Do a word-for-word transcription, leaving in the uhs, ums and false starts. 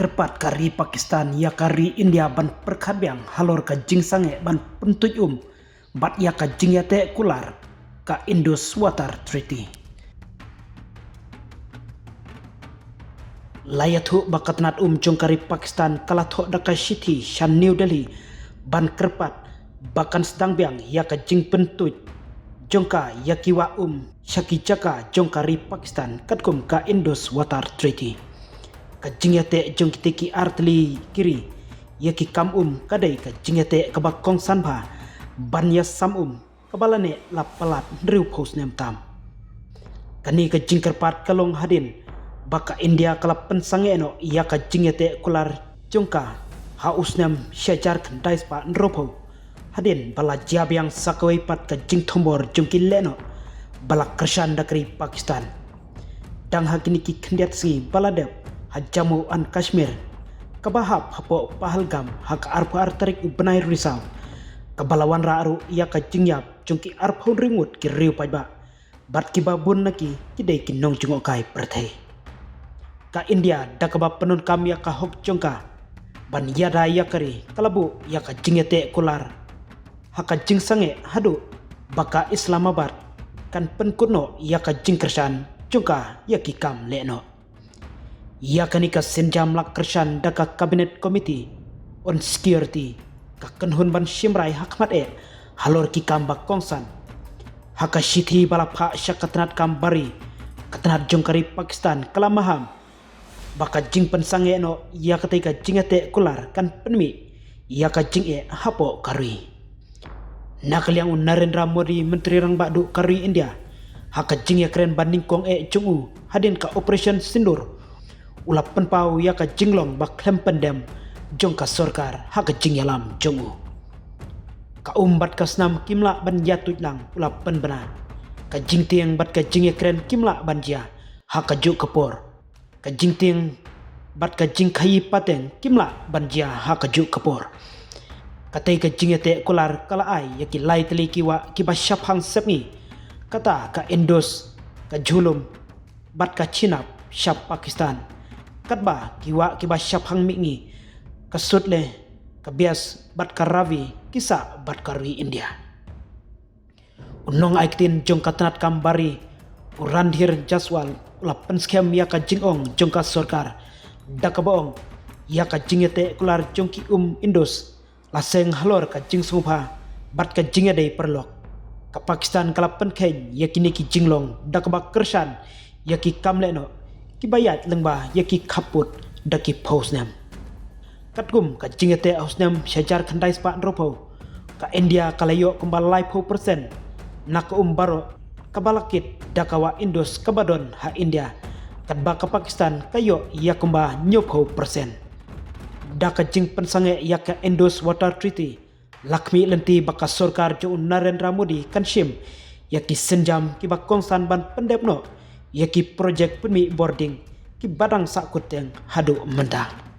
Kyrpad ka ri Pakistan ïa ka ri India ban pyrkhat biang halor ka jingsangeh ban pyntuid um bad ïa ka jingïateh kular ka Indus Water Treaty. La ïathuh ba ka tnat um jong ka ri Pakistan ka la thoh da ka shithi sha New Delhi ban kyrpad ba kan sdang biang ïa ka jingpyntuid jong ka ïa ki wah um sha ki jaka jong ka ri Pakistan katkum ka Indus Water Treaty. Ka jingïateh jong kite ki artylli ki ri ïa ki kam um ka dei ka jingïateh kaba kongsan bha ban ïasam um kaba la neh la palat hynriewphew snem tam. Kane ka jingkyrpad ka long hadien ba ka India ka la pynsangeh noh ïa ka jingïateh kular jong ka ha u snem shihajar khyndai spah hynriewphew, hadien ba la jia biang sa kawei pat ka jingthombor jong ki lehnoh ba la kyrshan da ka ri Pakistan. Dang ha kine ki khyndiat sngi ba la dep ha Jammu and Kashmir kaba hap hapoh Pahalgam ha ka arphew ar tarik u bnai Risaw, kaba la wanrah ruh ïa ka jingïap jong ki arphew hynriew ngut ki riew paidbah bad kiba bun na ki ki dei ki nongjngohkai pyrthei. Ka India da kaba pyndonkam ïa ka hok jong ka ban ïada ïa ka ri ka la buh ïa ka jingïateh kular ha ka jingsangeh haduh ba ka Islamabad kan pynkut noh ïa ka jingkyrshan jong ka ïa ki kam lehnoh. Ïa kane ka sienjam la kyrshan da ka Cabinet Committee on Security, ka kynhun ban shim rai ha khmat eh halor ki kam ba kongsan. Ha ka shithi ba la phah sha ka tnat kam bar ri, ka tnat jong ka ri Pakistan ka la maham ba ka jingpynsangeh noh ïa katei ka jingïateh kular kan pynmih ïa ka jingeh hapoh ka ri. Na ka liang u Narendra Modi, Myntri Rangbah Duh ka ri India, ha ka jingïakren ba nyngkong eh jong u hadien ka Operation Sindoor, u la pynpaw ïa ka jinglong ba khlem pyndem jong ka sorkar ha ka jingïalam jong u. Ka um bad ka snam kim lah ban ïatuid lang, u la pynbna. Ka jingtieng bad ka jingïakren kim lah ban jia ha kajuh ka por. Ka jingtieng bad ka jingkhaïi pateng kim lah ban jia ha kajuh ka por. Katei ka jingïateh kular ka la ai ïa ki lai tylli ki wah kiba shaphang sepngi, kata ka Indus, ka Jhelum bad ka Chenab sha Pakistan. Katba ki wah kiba shaphang mihngi, ka Sutlej, ka Beas bad ka Ravi, ki sah bad ka ri India. U nongai ktien jong ka tnat kam bar ri, u Randhir Jaiswal, u la pynskhem ïa ka jingong jong ka sorkar da kaba ong ïa ka jingïateh kular jong ki um Indus la seng halor ka jingsngewbha bad ka jingïadei paralok. Ka Pakistan ka la pynkheiñ ïa kine ki jinglong da kaba kyrshan ïa ki kam lehnoh kiba ïaid lyngba ïa ki khappud da ki phew snem. Katkum ka jingïateh ha u snem shihajar khyndai spah hynriewphew, ka India ka la ïoh kumba laiphew persen na ka um baroh kaba la kit da ka wah Indus kaba don ha India, katba ka Pakistan ka ïoh ïa kumba hynñiewphew persen. Da ka jingpynsangeh ïa ka Indus Water Treaty, la khmih lynti ba ka sorkar jong u Narendra Modi kan shim ïa ki sienjam kiba kongsan ban pyndep noh ïa ki projek pynmih bording kiba dang sahkut teng haduh mynta.